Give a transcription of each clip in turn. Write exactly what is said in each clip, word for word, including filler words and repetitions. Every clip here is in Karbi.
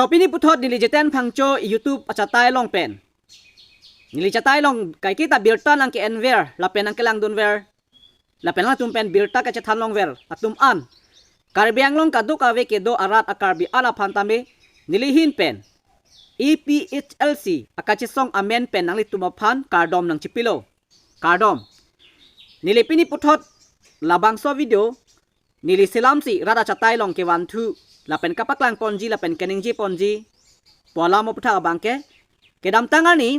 To pini puthot neli Jiten Phangcho YouTube achatai along pen, neli chatai along kaiketa birta nangke-enver lapen nangkelangdunver, lapen alangtum pen birta kachethan longver atum an, Karbi Anglong kadokave kedo arat a-Karbi an aphan tame neli ahin pen A P H L C akachesong amen pen nanglitum aphan kardom nangchipilo. Kardom. Neli pini puthot labangso video neli selamsi rat achatai along kevanthu lapen kapaklang ponji lapen keningje ponji pu alam aputhak abangke, kedamtang arni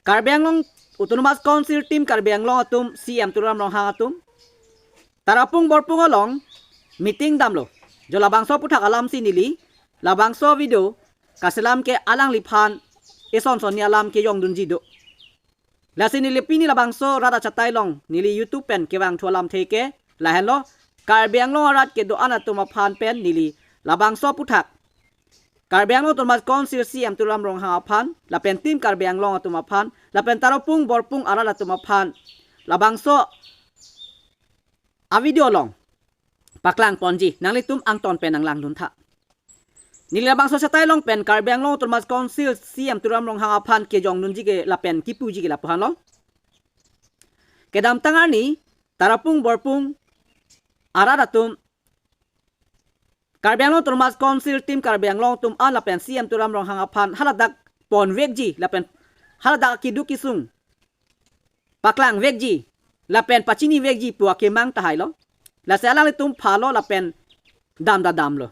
Karbi Anglong Autonomous Council Team Karbi Anglong atum, C E M Tuliram Ronghang atum, Tarapung Borpung along meeting damlo. Jo labangso aputhak alamsi neli labangso video kaselam ke alangliphan eson sonni alam kejongdunji do. Lasi neli pini labangso rat achatai along neli YouTube pen kevangthu alamthe ke lahenlo, Karbi Anglong arat kedo-an atum aphan pen neli labangso aputhak Karbi Anglong Autonomous Council C E M Tuliram Ronghang aphan lapen Team Karbi Anglong atum aphan lapen Tarapung Borpung arat atum aphan labangso a-video along paklang ponji, nanglitum angton pen nanglangduntha. Neli labangso achatai along pen Karbi Anglong Autonomous Council C E M Tuliram Ronghang aphan kejongdunji ke lapen kipuji ke lapu-anlo. Kedamtang arni Tarapung Borpung arat atum Karbi Anglong Autonomous Council Team Karbi Anglong atum an lapen C E M Tuliram Ronghang aphan haladak ponvekji lapen haladak keduk kesung paklangvekji lapen pachinivekji pu akemang tahailo. Lasi alanglitum phalo lapen dam da damlo.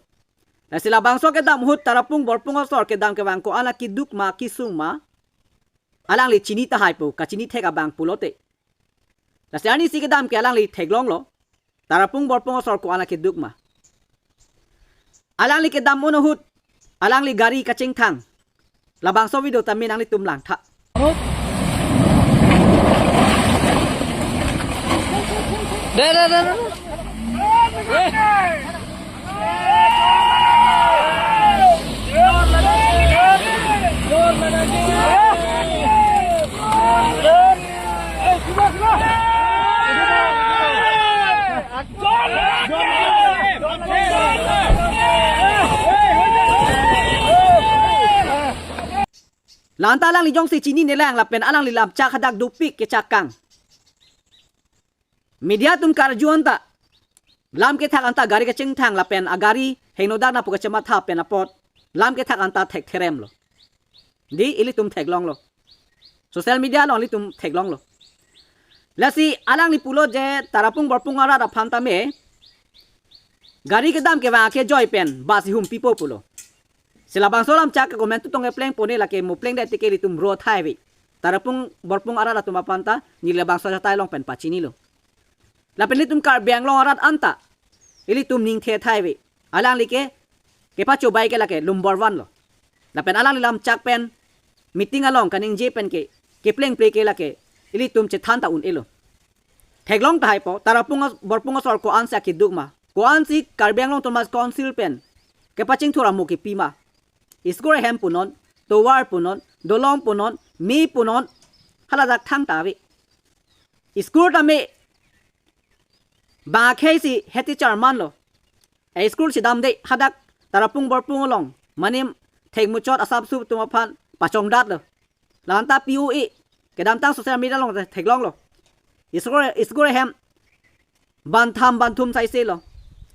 Lasi labangso kedam ahut Tarapung Borpung asor kedam kevang ko-an akeduk ma kesung ma alangli chini tahai pu, kachinithek abang pulote. Lasi arnisi kedam ke alangli theklonglo. Tarapung Borpung asor ko-an akeduk ma. Alangli kedam un ahut alangli gari kachingthang. Labangso video tame nanglitum langtha. La-anta alangli jongsi chininelang lapen alangli lamchak hadak dopik kechakang. Media atum karju anta, lam kethak anta gari kachingthang lapen agari hingno dak na pu kachematha pen apot lam kethak anta thektheremlo. Di ilitum theklonglo. Social media along ilitum theklonglo. Lasi alangli pulo je Tarapung Borpung arat aphan tame gari kedam kevang akejoi pen bus ihum pipo pulo. Si labangso lamchak ke komentu tong kepleng pone lake mo plengdet tike ilitum ro thai ave. Tarapung Borpung arat atum aphan ta neli labangso achatai along pen pachinilo. Lapen ilitum Karbi Anglong arat anta ilitum ningthe thai ave. Alangli ke kepachobai ke lake lumbor vanlo. Lapen alangli lamchak pen meeting along kaningje pen ke keplengple ke lake ilitum chethan ta un-elo. Theklong tahai po, Tarapung as-, Borpung asor ko-ansi akeduk ma. Ko-ansi Karbi Anglong Autonomous Council pen kepachingthur amo kepi ma. School ahem punon, tovar punon, dolong punon, me punon, haladak thangta ave. School tame bang akhei si head teacher manlo. E school si damde hadak Tarapung Borpung along manim thekmuchot asapso atum aphan pachongdatlo. La-anta P O A kedamtang social media along theklonglo. School, school ahem bantham banthum saiselo.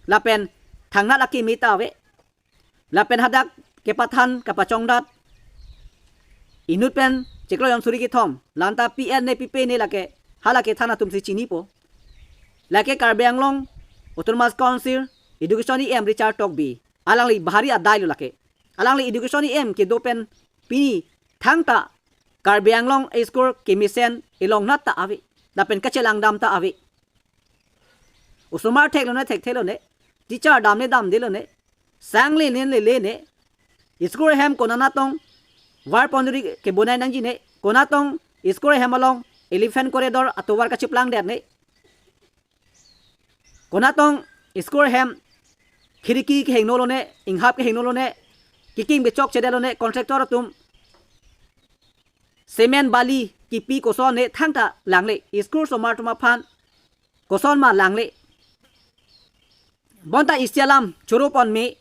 Lapen thangnat akimi ta ave. Lapen hadak kepathan kapachongdat inut pen chiklo jon suri kethom. La-anta P N ne pipe ne lake halake than atum si chinipo. Lake Karbi Anglong Autonomous Council Education E M Richard Tokbi. Alangli bahari adailo lake. Alangli Education E M kedo pen pini thangta Karbi Anglong school kemesen elongnat ta ave. Lapen kachelang dam ta ave. Osomar theklone thektheklone. Teacher damne damdelone. Sang lene lelene. School ahem konanatong var ponri kebonai nangjine. Konatong school ahem along elephant corridor atovar kacheplangdetne. Konatong school ahem khiriki kehingno lone, inghap kehingno lone, kiking bechok chedelone, contractor atum cement bali kipi kosonne thangta langle. School osomar atum aphan koson ma langle. Bonta isi alam choro pon me,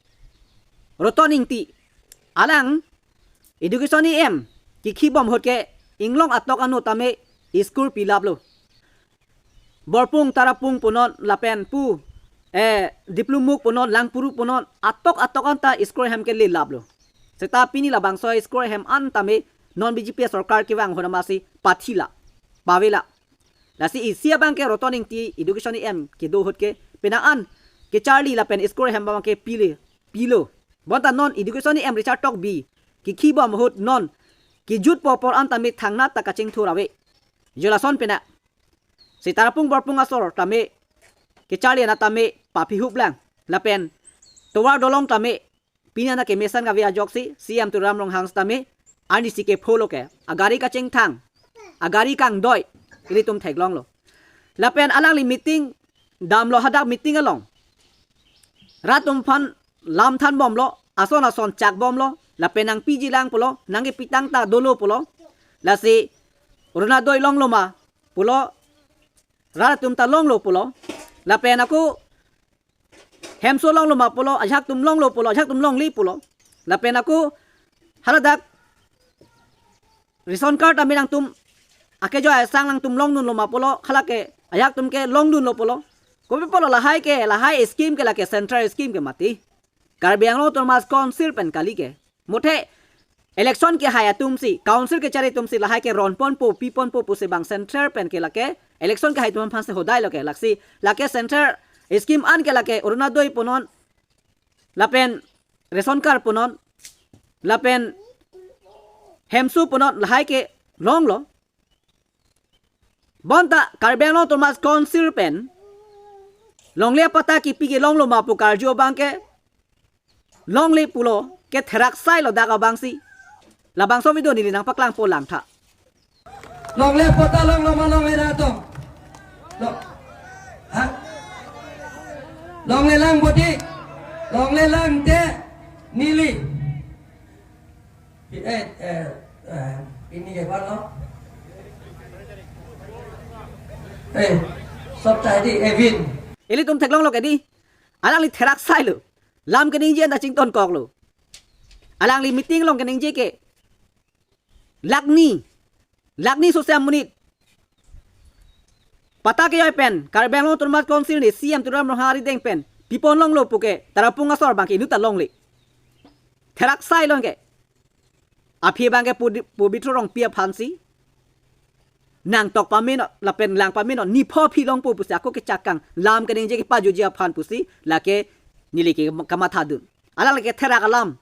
Roton Ingti, Alang education E M kikhi bom ahut ke inglong atok ano tame school pilaplo. Borpung Tarapung punon lapen pu eh Diplumuk punon Langpuru punon atok atok anta school hem ke lelaplo. Seta pini labangso school hem an tame non B J P sorkar kevang ahut amatsi pathila, pavela. Lasi isi abang ke Roton Ingti education E M kedo ahut ke penang an kecharli lapen school hem abang ke pile pilo. Bonta non education E M Richard Tokbi kikhi bom ahut non kejutpo apor an tame thangnat ta kachingthur ave. Jo lason pena si Tarapung Borpung asor tame kecharli anat tame papihuplang lapen tovar dolong tame pini ana kemesan kave ajoksi C M Tuliram Ronghang tame arnisi kepho lo ke agari kachingthang, agari kangdoi ilitum theklonglo. Lapen alangli meeting damlo, hadak meeting along rat atum aphan lam than bomlo, ason ason chak bomlo, lapen nangpiji lang pulo, nangkepitang ta dolo pulo, lasi Orunodoi longlo ma pulo, rat atum ta longlo pulo, lapen ako hemso longlo ma pulo, ajahak atum longlo pulo, ajahak atum longle pulo, lapen ako haladak ration card tame nangtum akejoi asang nangtum longdunlo ma pulo, halake ajahak atum ke longdunlo pulo. Kopi pulo lahai ke, lahai scheme ke lake central scheme ke mati. Karbi Anglong Autonomous Council pen kali ke. Muthe election kehai atumsi, council kechari atumsi lahai ke ronponpo, piponpo pusi bang central pen ke lake election kehai atum aphansi hodai lo ke, laksi lake central scheme an ke lake Orunodoi punon, lapen ration card punon, lapen hemso punon, lahai ke longlo. Bonta Karbi Anglong Autonomous Council pen longle apatta kipi ke longlo ma pu karju abang ke longle pulo, ketherak sailo dak abangsi. Labangso video neli nangpaklangpo langtha. Longle apatta longlo ma longle na to. Lo. Ha? Longle lang boti. Longle lang te neli. Eh, eh, eh, ini ke lo. Eh, sop tadi Evin. Ilitum theklonglo ke di. Alangli therak sailo. Lam keningje anta chington koklo. Alangli meeting along keningje ke lakh ni, lakh ni sose amonit patta kejoi pen Karbi Anglong Autonomous Council ni C M Tuliram Ronghang arideng pen pipon longlo puke Tarapung asor abang ke inut ta longle. Therak sailo ke. Aphi abang ke Pu-, Pu Bithro Rongpi aphansi nangtok pamenon lapen lang pamenon, nipho aphi longpo pusi ako kechak kang lam keningje kepajuji aphan pusi lake neli ke kamathadun. Alangli ke therak alam,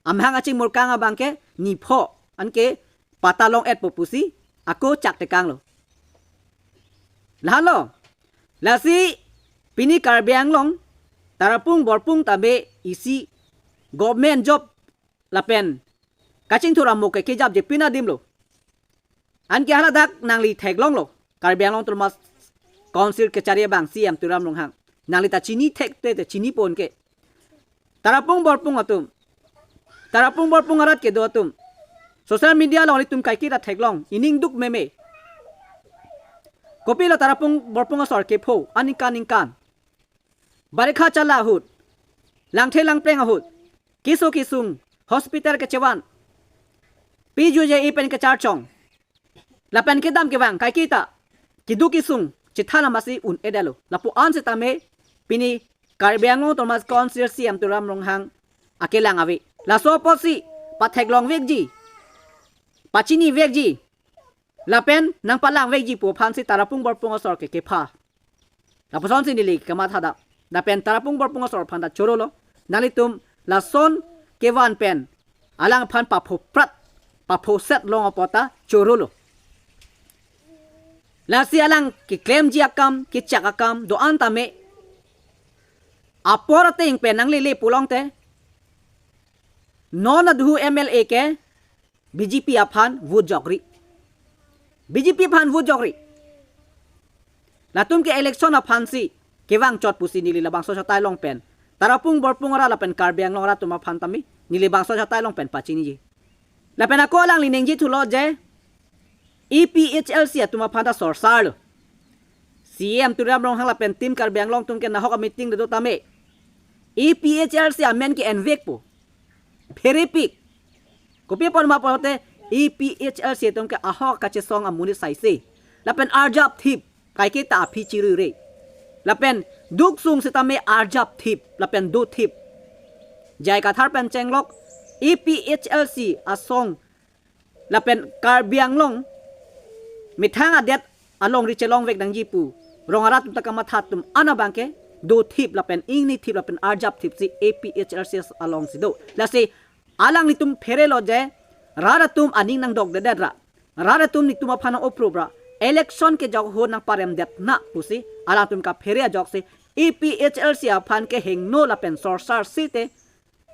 amahang achingmur kang abang ke nipho anke patta long-etpo pusi ako chak tekanglo. Lahenlo, lasi pini Karbi Anglong Tarapung Borpung tame isi government job lapen kachingthur amok ke kejapje pin adimlo. Anke haladak nangli theklonglo, Karbi Anglong Autonomous Council kechari abang C M Tuliram Ronghang. Nangli ta chini thekte te chinipon ke. Tarapung Borpung atum, Tarapung Borpung arat kedo atum, social media along ilitum kaiketa theklong, ining duk meme. Kopilo Tarapung Borpung asor kepho aningkan ningkan. Barikha chala ahut, langthe langpleng ahut, keso kesung, hospital kechevan, P U J E pen kecharchong, lapen kedam kevang kaiketa keduk kesung chethan amatsi un-edetlo. Lapu-an setame pini Karbi Anglong Autonomous Council C M Tuliram Ronghang akelang ave. Laso apotsi patheklong vekji, pachini vekji, lapen nangpalang vekji pu aphansi Tarapung Borpung asor ke kepha. Lapusonsi neli kamathadam. Lapen Tarapung Borpung asor aphan ta chorolo. Nanglitum lason kevan pen alangphan paphoprat, paphoset long apot ta chorolo. Lasi alang keklemji akam, kechak akam do-an tame apor ateng pen nanglele pulote, non adu M L A ke B J P aphan vote jokri. B J P aphan vote jokri. Latum ke election aphansi kevang chot pusi neli labangso chatai long pen Tarapung Borpung arat lapen Karbi Anglong arat atum aphan tame neli bangso chatai long pen pachiniji. Lapen ako alangli ningje thulo je A P H L C atum aphan ta sorsarlo. C M Tuliram Ronghang lapen Team Karbi Anglong atum ke nahok a-meeting do tame A P H L C amen ke envekpo. Pherepik. Kopi apot ma pulote A P H L C atum ke ahok kachesong amonit saisi. Lapen arjap thip, kaike ta aphi chirure. Lapen duk sung setame arjap thip, lapen do thip. J I Kathar pen chenglok A P H L C asong lapen Karbi Anglong methang adet alongri chelongvek nangji pu rong arat atum ta kamatha atum an abangke do thip lapen ingni thip lapen arjap thip si A P H L C alongsi do. Lasi alanglitum pherelo je rat atum aning nangdokdedet ra, rat atum netum aphan nang-oprop ra, election kejok ahut nangparemdet na pusi alangtum kaphere ajoksi A P H L C aphan kehingno lapen sorsar site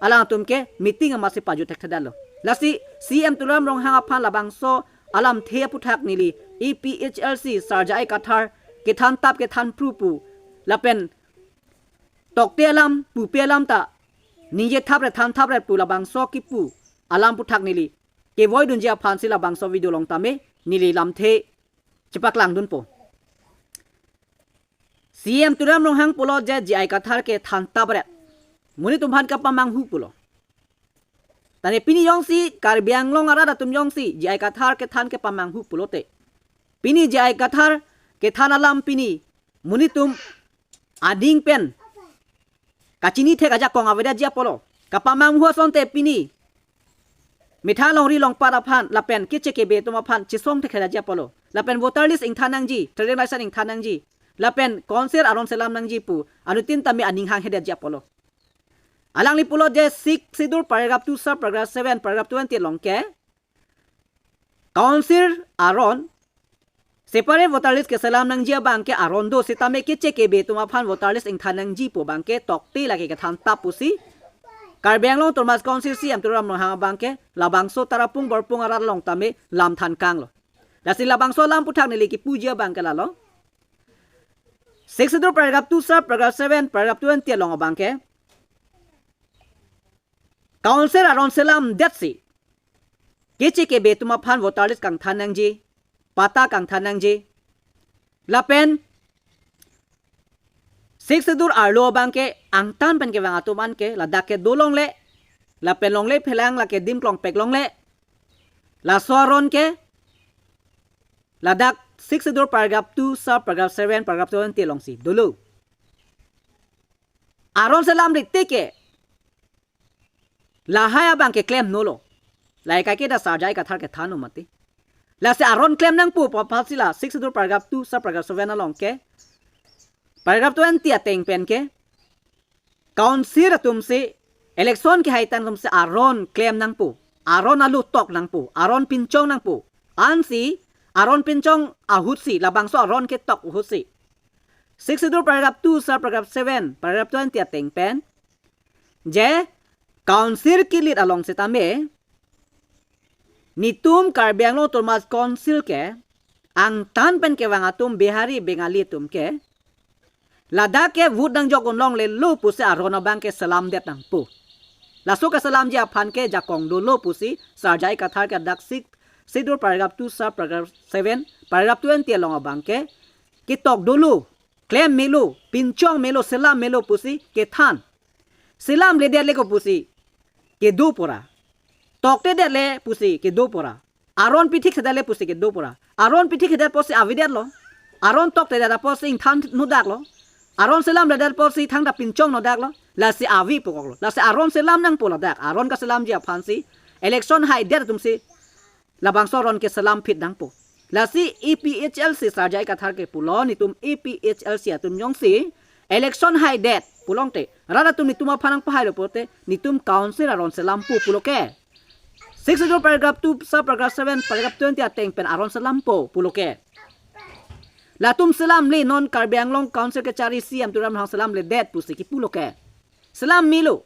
alangtum ke meeting amatsi pajut thekthedetlo. Lasi C M Tuliram Ronghang aphan labangso alamthe aputhak neli A P H L C sar J I Kathar kethan tap kethan phru pu lapen tokte alam pupe alam ta ningje thapre than thapre pu labangso kipu alam aputhak neli kevoidunji aphansi labangso video along tame neli lamthe chepaklangdunpo. C M Tuliram Ronghang pulo je J I Kathar kethan tapret, monit atum aphan kapamanghu pulo. Tane pini jongsi Karbi Anglong arat atum jongsi J I Kathar kethan kepamanghu pulote, pini J I Kathar kethan alam pini monit atum ading pen kachini thek ajakong avedetji apotlo. Kapamanghu asonte pini methang longri longpat aphan lapen keche kebe atum aphan chesong thekthedetji apotlo. Lapen voter list ingthan nangji, trading license ingthan nangji, lapen council aron selam nangji pu anuttin tame aning hanghedetji apotlo. Alangli pulo je Sixth Schedule paragraph two sub paragraph seven paragraph twenty along ke council aron separate voter list keselam nangji abangke aron do, setame keche kebe atum aphan voter list ingthan nangji pu abangke tokte lake kethan tap pusi Karbi Anglong Autonomous Council C M Tuliram Ronghang abangke labangso Tarapung Borpung arat along tame lam thankanglo. Lasi labangso alam aputhak neli kipuji abangke lalo. Sixth Schedule paragraph two sub paragraph seven paragraph twenty along abangke council aron selamdetsi keche kebe atum aphan voter list kangthan nangji, patta kangthan nangji. Lapen Sixth Schedule arlo abangke angtan pen kevang atum an ke ladak ke dolongle, lapen longle phelang lake dim klongpek longle, laso aron ke ladak Sixth Schedule paragraph two sub paragraph seven paragraph twenty alongsi dolo. Aron selamle tike lahai abangke klemnolo. Lahai kaike ta sar J I Kathar kethanlo mati. Lasi aron klem nangpo pu aphansi la Sixth Schedule paragraph two sub paragraph seven along ke, paragraph twenty ateng pen ke council atumsi election kehai tang atumsi aron klem nangpo, aron alu tok nangpo, aron pinchong nangpo. Ansi aron pinchong ahutsi, labangso aron ketok ahutsi Sixth Schedule paragraph two sub paragraph seven paragraph twenty ateng pen je council kilit along setame netum Karbi Anglong Autonomous Council ke angtan pen kevang atum Bihari Bengali atum ke ladak ke vote nangjok un longlelo pusi aron abangke selamdet nangpo. Laso keselamji aphan ke jakong dolo pusi sar J I Kathar ke dak Sixth Schedule paragraph two sub paragraph seven paragraph twenty along abangke ketok dolo, klem melo, pinchong melo, selam melo pusi kethan. Selamledetle ko pusi kedo pura, toktedetle pusi kedo pura, aron pithikthedetle pusi kedo pura. Aron pithikthedet pusi avedetlo, aron toktedet pusi ingthan nodaklo, aron selamledet pusi thangta pinchong nodaklo. Lasi ave pukoklo. Lasi aron selam nangpo ladak. Aron keselamji aphansi election haidet atumsi labangso aron keselam phit nangpo. Lasi A P H L C sar J I Kathar ke pulo netum A P H L C atum jongsi election haidet pulongte rat atum netum aphan nangpahailo pulote netum council aron selampo pulo ke. Sixth Schedule paragraph two sub paragraph seven paragraph twenty ateng pen aron selampo pulo ke. Latum selamle, non Karbi Anglong Council kechari C M Tuliram Ronghang selamledet pusi kipulo ke. Selam melo.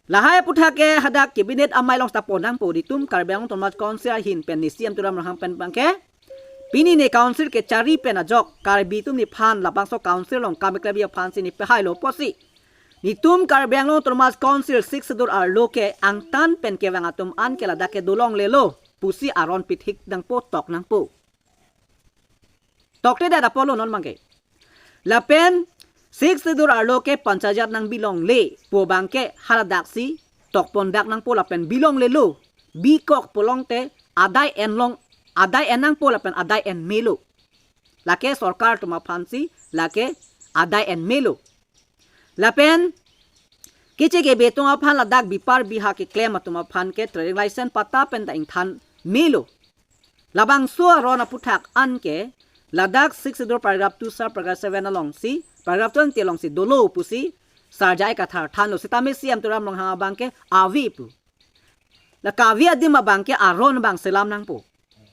Lahai aputhak ke hadak cabinet amei along ta pon nangpo, netum Karbi Anglong Autonomous Council ahin pen ne C M Tuliram Ronghang pen abangke pini ne council kechari pen ajok Karbi atum nephan labangso council along kam keklemji aphansi nepahailo pusi netum Karbi Anglong Autonomous Council Sixth Schedule arlo ke angtan pen kevang atum an ke ladak ke dolonglelo pusi aron pithik nangpo, tok nangpo. Toktedet apotlo non abangke. Lapen Sixth Schedule arlo ke panchayat nangbilongle pu abangke haladaksi tokpon dak nangpo lapen bilonglelo, bikok pulote adai enlong, adai en nangpo lapen adai en melo. Lake sorkar atum aphansi lake adai en melo. Lapen keche kebe atum aphan ladak bipar biha keklem atum aphan ke trading license patta pen ta ingthan melo. Labangso aron aphuthak an ke ladak Sixth Schedule paragraph two sub paragraph seven alongsi, paragraph twenty alongsi dolo pusi Sir J I Kathar thanlo, sitame C M Tuliram Ronghang abang ke ave pu. La kave adim abang ke aron abang selam nangpo.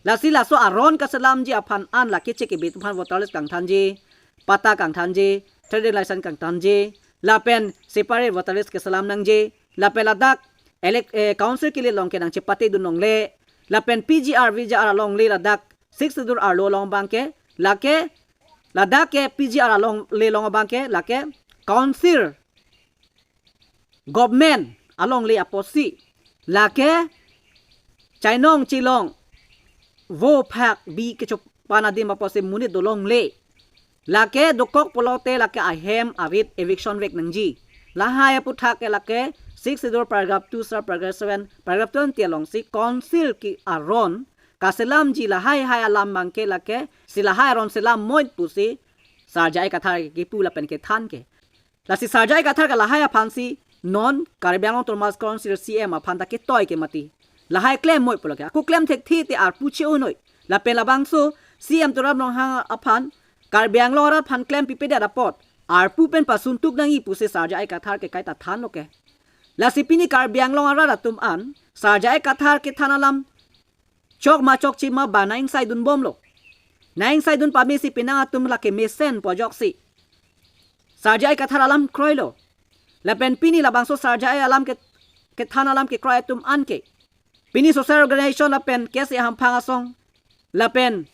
Lasi laso aron kaselamji aphan an la keche kebe atum aphan voter list kangthanji, patta kangthanji, trading license kangthanji, lapen separate voter list keselam nangji, lapen ladak elect, eh, council kilit along ke nangchepatedun longle, lapen P G R, V G R alongle ladak Sixth Schedule arlo along abang ke, lake ladak ke P G R alongle along abang ke, lake council government alongle apotsi, lake chainong chilong, vo phak bi kechopan adim apotsi monit dolongle. Lake dokok pulote lake ahem arit eviction vek nangji. Lahai aphuthak ke lake Sixth Schedule paragraph two sub paragraph seven, paragraph twenty alongsi council ke aron kaselamji lahai hai alam abang ke lake si lahai aron selam moi pusi Sir J I Kathar ke kipu lapen kethan ke. Lasi Sir J I Kathar ke lahai aphansi non Karbi Anglong Autonomous Council C M aphan ta ketoi ke mati. Lahai klem moi pulo ke. Ako klem thekthe te arpu che-o noi. Lapen labangso C M Tuliram Ronghang aphan Karbi Anglong arat aphan klem pipedet apot arpu pen pasuntuk nangji pusi Sir J I Kathar ke kaita thanlo ke. Lasi pini Karbi Anglong arat atum an Sir J I Kathar kethan alam chok ma chokche ma ba nang-ingsaidun bomlo. Nang-ingsaidun pamesi penang atum lake mesenpo ajoksi Sir J I Kathar alam kroilo. Lapen pini labangso Sir J I alam ke, kethan alam kekroi atum an ke, pini social organization lapen K S A hamphang asong lapen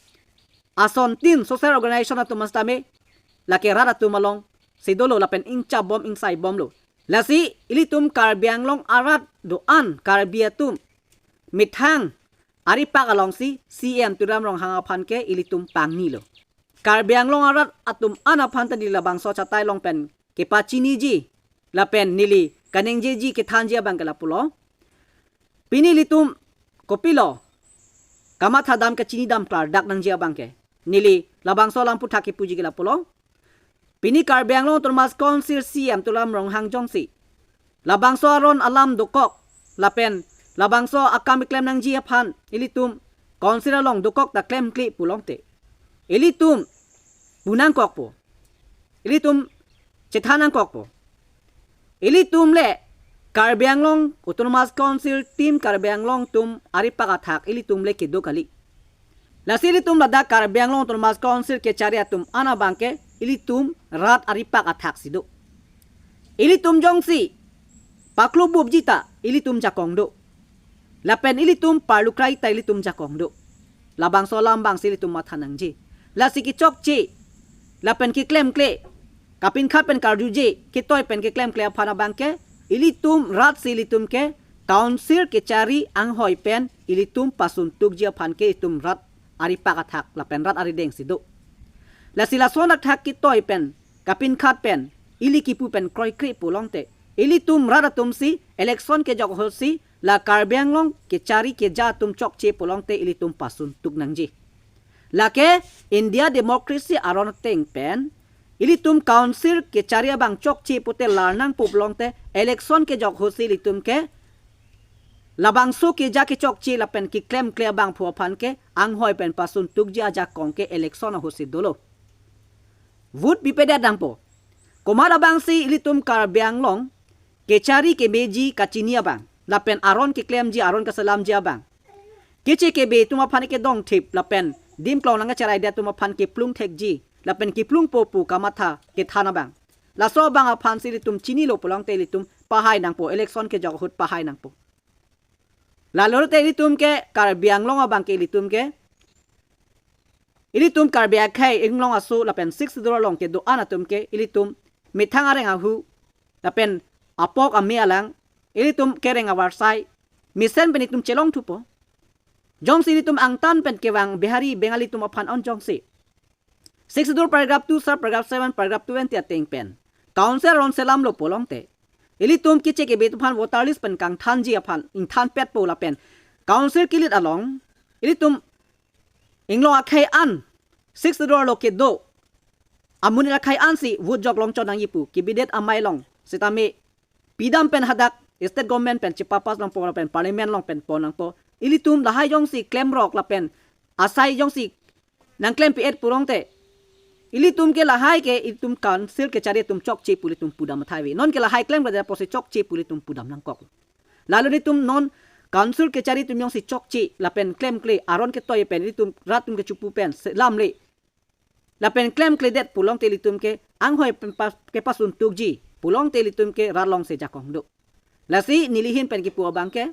asontin social organization atum sitame lake rat atum alongsi dolo lapen ingcha bom ingsai bomlo. Lasi ilitum Karbi Anglong arat do-an Karbi atum methang aripak alongsi C M Tuliram Ronghang aphan ke ilitum pangnilo. Karbi Anglong arat atum an aphan ta neli labangso achatai along pen kepachiniji lapen neli kaningjeji kethanji abang ke lapulo. Pini ilitum kopilo kamatha dam kachini dam klardak nangji abang ke, neli labangso alam aphuthak kipuji ke lapulo. Pini Karbi Anglong Autonomous Council C M Tuliram Ronghang jongsi labangso aron alam dokok lapen labangso akam keklem nangji aphan ilitum council along dokok ta klemkle pulote, ilitum pu nangkokpo, ilitum chethan nangkokpo. Ilitum le Karbi Anglong Autonomous Council, Team Karbi Anglong atum aripak athak ilitum le kedo kali. Lasi ilitum ladak Karbi Anglong Autonomous Council kechari atum an abang ke ilitum rat aripak athak si do. Ilitum jongsi paklubupji ta ilitum jakong do. Lapen ilitum parlukrai ta ilitum jakong do. Labangso alam abangsi ilitum matha nangji. Lasi kechokche lapen keklemkle, kapinkhat pen karjuje, ketoi pen keklemkle aphan abang ke ilitum rat si ilitum ke council kechari anghoi pen ilitum pasuntukji aphan ke ilitum rat aripak athak lapen rat arideng si do. Lasi lason athak ketoi pen, kapinkhat pen, ili kipu pen kroikre pulote, ilitum rat atumsi election kejok ahutsi la Karbi Anglong kechari keja atum chokche pulote ilitum pasuntuk nangji. Lake India democracy aron ateng pen ilitum council kechari abang chokche pute lar nangpo pulote election kejok ahutsi ilitum ke labangso keja kechokche lapen keklemkle abangphu aphan ke anghoi pen pasuntukji ajakong ke election ahutsi dolo. Vote pipedet nangpo. Komat abangsi ilitum Karbi Anglong kechari kemeji kachini abang lapen aron keklemji aron kaselamji abang, keche kebe atum aphan kedongthip lapen dim klong nangkacheraide atum aphan keplung thekji lapen keplungpo pu kamatha kethan abang, laso abang aphansi ilitum chinilo pulote ilitum pahai nangpo, election kejok ahut pahai nangpo. Lalote ilitum ke Karbi Anglong abang ke ilitum ke, ilitum Karbi akhei inglong aso lapen Sixth Schedule along kedo-an atum ke ilitum methang areng ahu lapen apok ame alang, ilitum kereng avarsai mesen pen itum chelongthupo. Jongsi ilitum angtan pen kevang Bihari Bengali atum aphan on jongsi Sixth Schedule paragraph two sub paragraph seven, paragraph twenty ateng pen council aron selamlo pulote, Ilitum keche kebe atum aphan voter list pen kangthanji aphan ingthan petpo lapen council kilit along ilitum inglong akhei an six door lo kedo amonit akhei ansi vote jok longchot nangji pu kebidet amei along sitame pidam pen hadak state government pen chepapass nangpo lapen parliament along pen pon nangpo. Ilitum lahai jongsi klemrok lapen asai jongsi nangklem pi-et pulote ilitum ke lahai ke itum council kechari atum chokche pu ilitum pudam athai ave. Non ke lahai klemkledet apotsi chokche pu ilitum pudam nangkok. Lalo ilitum non council kechari atum jongsi chokche lapen klemkle aron ketoi pen ilitum rat atum kechipu pen selamle lapen klemkledet pulote ilitum ke anghoi pen pas- kepasun tukji pulote ilitum ke rat alongsi jakong do. Lasi neli ahin pen kipu abang ke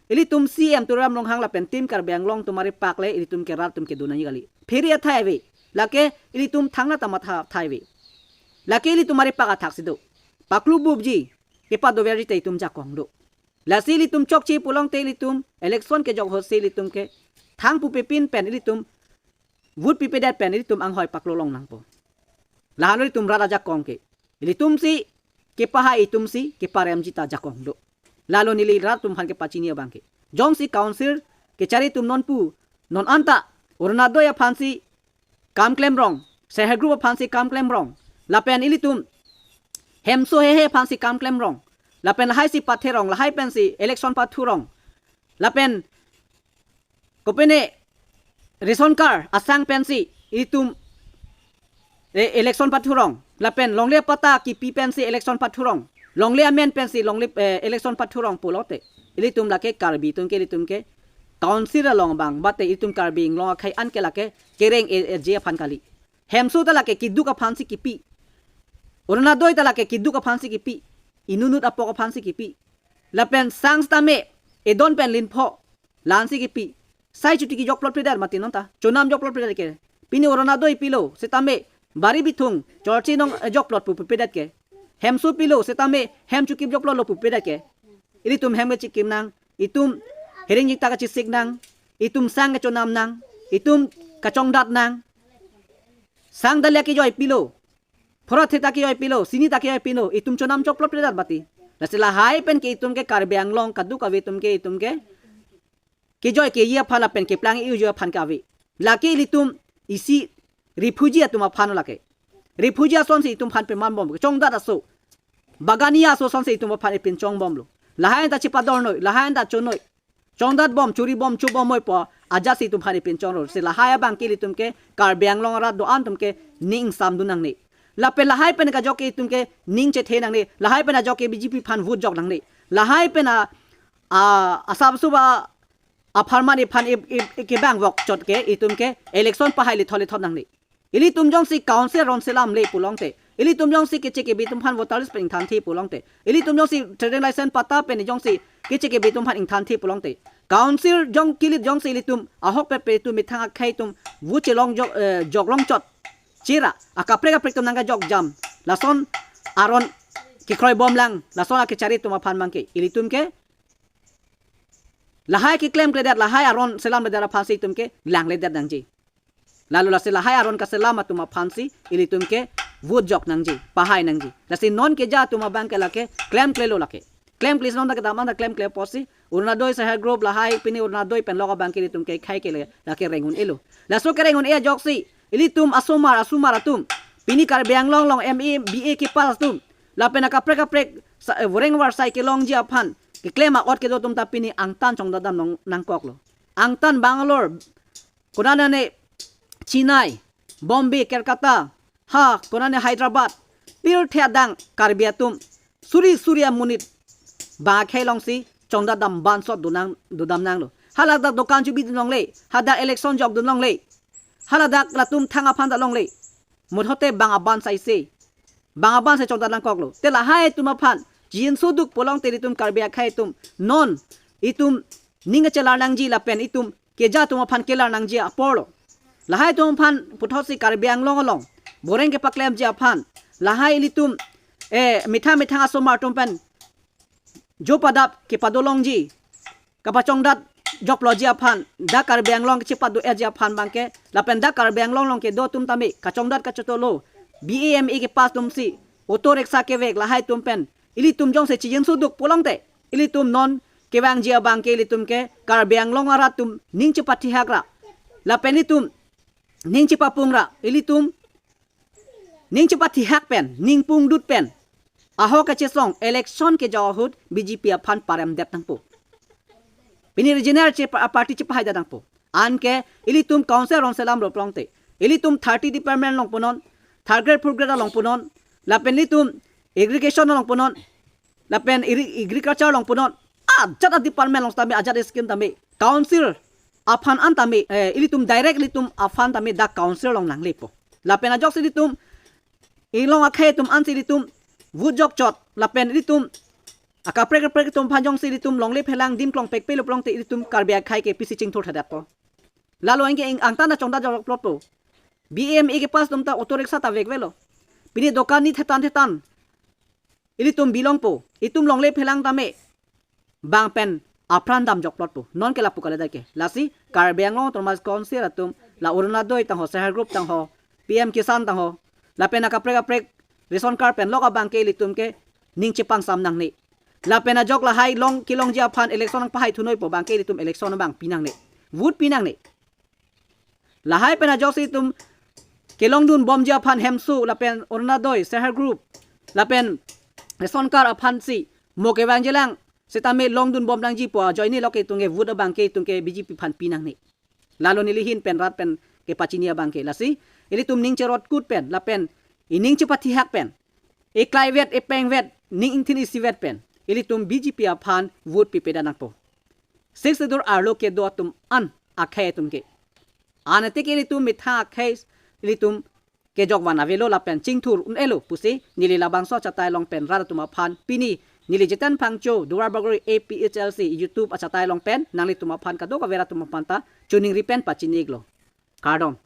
ilitum C M Tuliram Ronghang lapen Team Karbi Anglong atum arepak le ilitum ke rat atum kedo nangji kali. Phere athai ave. Lake ilitum thangnat amat athai ave. Lake ilitum arepak athaksi do. Paklu bupji kepadoverji te itum jakong do. Lasi ilitum chokche pulote ilitum election kejok ahutsi ilitum ke thang pupe pin pen ilitum vote pipedet pen ilitum anghoi paklo long nangpo. Lahan ilitum rat ajakong ke ilitumsi kepahai, itumsi keparemji ta jakong do. Lalo neli rat atum aphan kepachini abang ke jongsi council kechari atum non pu non anta Orunodoi aphansi kam klemrong, self help group aphansi kam klemrong, lapen ilitum hemso hehe aphansi kam klemrong, lapen lahaisi patherong, lahai pensi election pathurong, lapen kopine ration card asang pensi itum e- election pathurong, lapen longle patta kipi pensi election pathurong, longle amen pensi longle eh, election pathurong pulote ilitum lake Karbi atum ke ilitum ke council along abang bate ilitum Karbi Anglong akhei an ke lake kereng e- eje aphan kali. Hemso ta lake keduk aphansi kipi. Orunodoi ta lake keduk aphansi kipi. Inutnut apok aphansi kipi. Lapen sang sitame edon pen linpho la-ansi kipi. Sai chuti kejok plot pledet mati non ta. Chonam jok plot pledet ke. Pini Orunodoi pilo sitame bari bithung chorchi nong eh, jok plot pu pipedet ke. Hemso pilo sitame hem chukip jok plot lo pu pipedet ke. Ilitum hem kechikim nang, itum hereng jingta kachisik nang, itum sang kechonam nang, itum kachongdat nang. Sang dalia kejoi pilo, phora theta kejoi pilo, sini ta kejoi pilo, itum chonam jok plot pledet mati. Lasi lahai pen ke itum ke Karbi Anglong kadokave atum ke itum ke kejoi keji aphan lapen keplang-i-uji aphan ke ave. Lake ilitum isi refugee atum aphan lake. Refugee asonsi itum aphan peman bom, chongdat aso. Bagania aso asonsi itum aphan ipinchong bomlo. Lahai ta chepadornoi, lahai ta chonoi. Chongdat bom, chori bom, cho bom moipo ajatsi itum aphan ipinchonglo. Si lahai abang ke ilitum ke Karbi Anglong arat do-an atum ke ning samdun nangne. Lapen lahai pen kajok ke itum ke ning chethe nangne. Lahai pen ajok ke B J P aphan vote jok nangne. Lahai pen a, a, asap suba apharman iphan ip, ip, ip, kebang vok chot ke itum ke election pahai lithot lithot nangne. Ilitum jongsi council aron selamle pulote, ilitum jongsi keche kebe atum aphan voter list pen ingthanthe pulote, ilitum jongsi trading license patta pen jongsi keche kebe atum aphan ingthanthe pulote, council jong kilit jongsi ilitum ahokpet pen itum methang akhei atum vote chelong jok, eh, jok longchot chira akaprek kaprek atum nangkejok jam, lason aron kekroi bomlang, lason akechari atum aphan abang ke ilitum ke lahai keklemkledet, lahai aron selamledet aphansi itum ke langledet nangji. Lalo lasi lahai aron kaselam atum aphansi ilitum ke vote jok nangji, pahai nangji. Lasi non keja atum abang ke lake klemklelo lake. Klemkle non ta kedam anta klemkle apotsi Orunodoi self help group lahai pini Orunodoi pen lok abang ke ilitum ke khai ke le lake reng un-elo. Laso kereng un-e ajoksi ilitum asomar asomar atum pini Karbi Anglong along M A B A kepass atum lapen akaprek kaprek sa- eh, voreng varsai kelongji aphan keklem a-ot kedo atum ta pini angtan chongdadam nong- nangkoklo. Angtan Bangalore, konane Chennai, Bombay, Kolkata, ha konane Hyderabad, pirthe adang Karbi atum suri suri amonit bang akhei alongsi chongdadam bansot donang dodam nanglo. Haladak dokan chobidun longle, hadak election jokdun longle, haladak latum thang aphan ta longle. Muthote bang abansaise, bang abanse chongdat nangkoklo. Te lahai atum aphan jinsoduk pulote ilitum Karbi akhei atum non itum ning kachelar nangji lapen itum keja atum aphan kelar nangji aporlo. Lahai atum aphan puthotsi Karbi Anglong along voreng kepaklemji aphan, lahai ilitum eh methang methang asomar atum pen jo padap kepadolongji, kapachongdat jokploji aphan, dak Karbi Anglong kechepado-eji aphan abang ke, lapen dak Karbi Anglong along kedo atum tame kachongdat kachotolo, B A M A kepass atumsi auto rickshaw kevek lahai atum pen ilitum jongsi chijinso duk pulote, ilitum non kevangji abang ke ilitum ke Karbi Anglong arat atum ning chepathihak ra, lapen ilitum ning chepapung ra, ilitum ning chepathihak pen, ning pungdut pen, ahok kachesong election kejok ahut B J P aphan paremdet nangpo. Pini regional che pa-, party chepahaidet nangpo. Anke ilitum council rong selam ro pulote, ilitum thirty department along punon, third grade, fourth grade along punon, lapen ilitum irrigation along punon, lapen iri-, agriculture along punon, ajat a department along tame, ajat scheme tame, council aphan an tame, eh, ilitum direct ilitum aphan tame dak council along nanglepo. Lapen ajoksi ilitum, ilong akhei atum ansi ilitum vote jokchot, lapen ilitum akaprek kaprek atum aphan jongsi ilitum longle phelang dim klong pekpe lo pulote, ilitum Karbi akhei ke pisi chingthur thadatpo. Lalo anke ing angtan ta chongda jokplotpo. B M A ke pass atum ta auto rickshaw ta vekvelo. Pini dokan ni thetan thetan ilitum bilongpo. Itum longle phelang tame bang pen apran dam jokplotpo. Non ke lapu kalidet ke. Lasi Karbi Anglong Autonomous Council atum, la Orunodoi tangho, Self Help Group tangho, P M Kisan tangho, lapen akaprek kaprek ration card pen lok abang ke ilitum ke ning chepangsam nangne. Lapen ajok lahai long kelongji aphan election nangpahai thunoipo, bang ke ilitum election abang pi nangne, vote pi nangne. Lahai pen ajoksi itum kelongdun bomji aphan hemso lapen Orunodoi, Self Help Group, lapen ration card aphansi mo kevangjilang setame longdun bom nangji pu ajoine lok ke itum ke vote abang ke itum ke B J P aphan pi nangne. Lalo neli ahin pen rat pen kepachini abang ke. Lasi ilitum ning cherotkut pen, lapen ining chepathihak pen, iklaivet, ipengvet, ning ingthin isivet pen ilitum B J P aphan vote pipedet nangpo. Sixth Schedule arlo kedo atum an akhei atum ke. Anat ke ilitum methang akhei ilitum kejok van avelo lapen chingthur un-elo pusi neli labangso achatai along pen rat atum aphan pini neli Jiten Phangcho, Duar Bagori A P H L C YouTube achatai along pen nanglitum aphan kadokave rat atum aphan ta choningri pen pachini-iklo. Kardom.